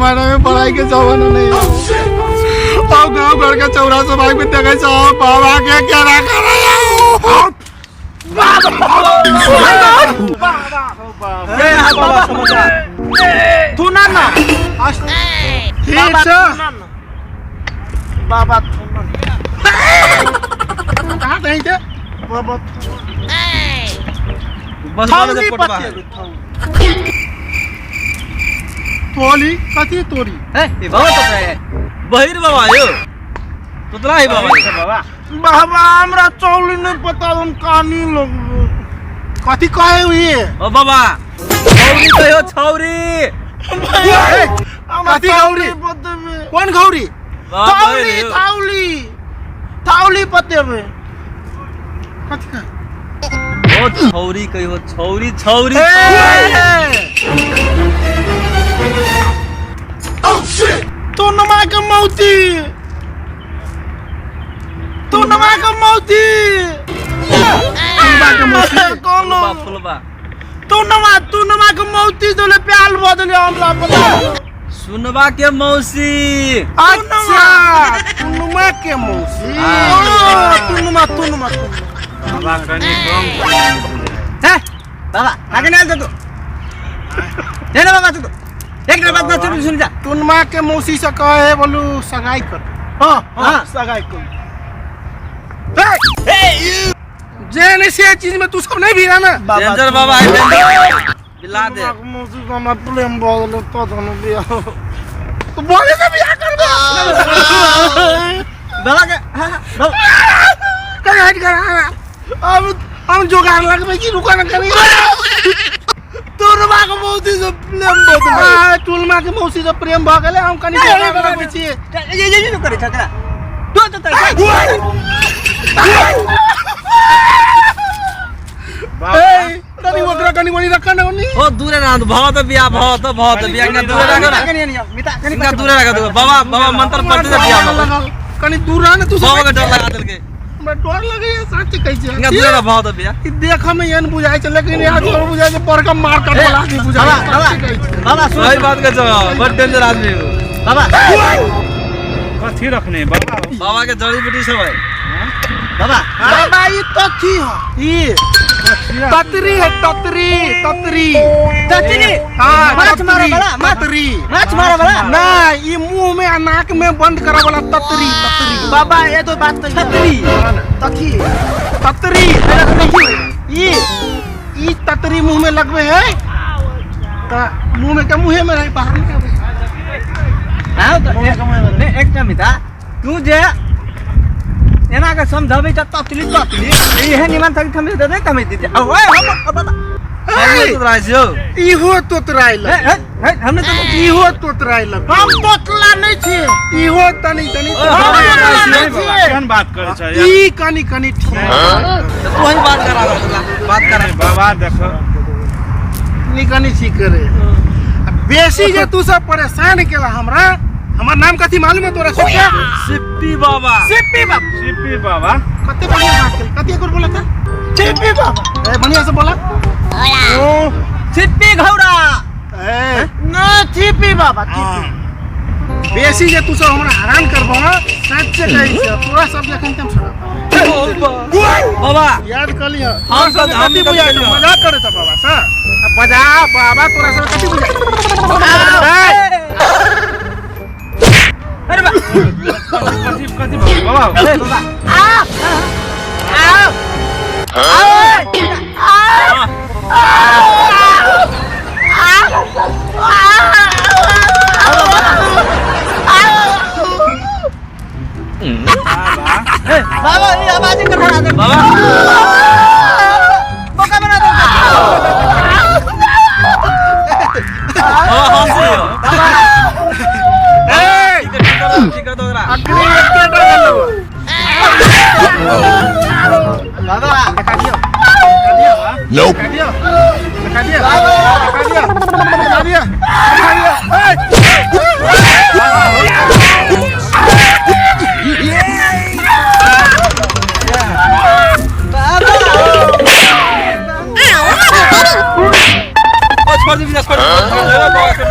जमाना में पढ़ाई के जमाना नहीं है। अब गाँव घर के चौरा समाज में देखे छो बाबा के केना करे। बाबा समाचार तू ना ना ठीक छै। बाबा तू ना कहाँ कहीं थे? बाबा बस थौली पटवा पते तोली कथी तोरी? ए ई बाबा तो है बहिर बाबा यो तोतला है बाबा। बाबा बाबा हमरा चौली नहीं पता हम कानी लगबो। कथी कहे हुई? ओ बाबा छौरी कहियो छौरी। कथी घौरी? पतेबे। कौन घौरी? बाबा थाउली बहिर यो। थाउली थाउली पतेबे। कथी कहे? ओ छौरी कहियो छौरी छौरी। तू नमा के मौती तू नमा के मौती फुलबा के मौसी। कोनो फुलबा फुलबा तू नमा के मौती दोले प्याल बदले हमरा पता। सुनबा के मौसी। अच्छा तुनमा के मौसी। ओ तुनमा तुनमा बाबा कनी कम हे बाबा आगे नहीं आते तू हे ना बाबा तू एक बात ना सुन सुन जा। तुनमा के मौसी से कहे बोलू सगाई कर। हां हां हाँ। सगाई कर। जे नहीं से चीज में तू सब नहीं भीड़ा ना। डेंजर बाबा है डेंजर बिला दे। तुनमा के मौसी से हमरा प्रेम बदले तो धनु बियाह तो बोले से बियाह कर दे। बाबा के हां हां बाबा कहीं हट कर अब हम जोगाड़ लगबे की रुका ना करी। तुनमा के मौसी से प्रेम बदले। हां तुलमा के मौसी से प्रेम भ गेलै हम कनी जोगाड़ लगबै छी। ये ये ये करे छकरा तू तो ए कनी ओकरा कनी वनी रखा ना ओनी। ओ दूरे ना भव तो बियाह भव तो बियाह ना दूरे राखो ना। कनी नहीं मिता कनी इनका दूरे राखो तू बाबा बाबा मंत्र पढ़ते से बियाह भव। कनी दूर रह ना तू बाबा सब। के डर लगा देलके। हमरा डर लगे सच कहै छी। इनका दूरे रह भव तो बियाह। ई देख में एहन बुझाइ छै लेकिन यहाँ जोर बुझाइ छै बड़का मार काट वाला आदमी बुझाइ छै। बाबा सच कहै छी। बाबा सुन सही बात के जवाब बड़ डेंजर आदमी हो। बाबा कथी रखने बाबा? बाबा के जड़ी बूटी सब है। बाबा बाबा ई तथी ह ई ततरी है ततरी ततरी। ततरी हाँ माछ मारे वाला ततरी माछ मारे वाला ना ई मुंह में आ नाक में बंद करे वाला ततरी ततरी। बाबा ये तो बात तो ततरी तथी ततरी ई ई ततरी मुंह में लगबे है त मुंह में के मुंहे में रही बाहर नहीं आवे। हां तो नहीं एकटा मिता तू जे एना के समझाबै त ततली ततली इहे निमन थक थमे दे दे थमे दे ओए हम बाबा हमने तो राय छौ। इहो तोतराइल हे हे हे हमने तो इहो तोतराइल हम तोतला नहीं छी। इहो तनी तनी ओ, हम तोतला नहीं छी। केहन बात करै छै यार? ई कनी कनी ठीक। तो तू ही बात करा तोला बात करा। बाबा देखो नी कनी ठीक करे। बेसी जे तू सब परेशान केला हमरा हमर नाम कथी मालूम है तोरा सबके? सिप्पी बाबा। सिप्पी बाबा सिप्पी बाबा कते बढ़िया बात केल कते एक बोला था सिप्पी बाबा। ए बढ़िया से बोला। ओ सिप्पी घौरा ए ना सिप्पी बाबा सिप्पी। बेसी जे तू सब हमरा हैरान करबो ना सच से कहै छी तोरा सब जखन तम सुना बाबा याद कर लियो। हम सब हम कथी बुझाइ छौ मजाक करै छौ बाबा से? आ बजा बाबा तोरा सब कथी बुझाइ? अरे बा कथी कथी बाबा? ए बाबा आ आ आ बाबा ये आवाज कर बना दे बाबा बोका बना दे। बाबा हंसी हो। ए ठीक कर दो ओकरा। अखनी एके डर गेलौ। बाबा देखा दियो देखा दियो देखा दियो देखा दियो देखा दियो देखा दियो। ए बाबा ओ छोड़ छोड़ दे बिजनेस, छोड़ दे बाबा के।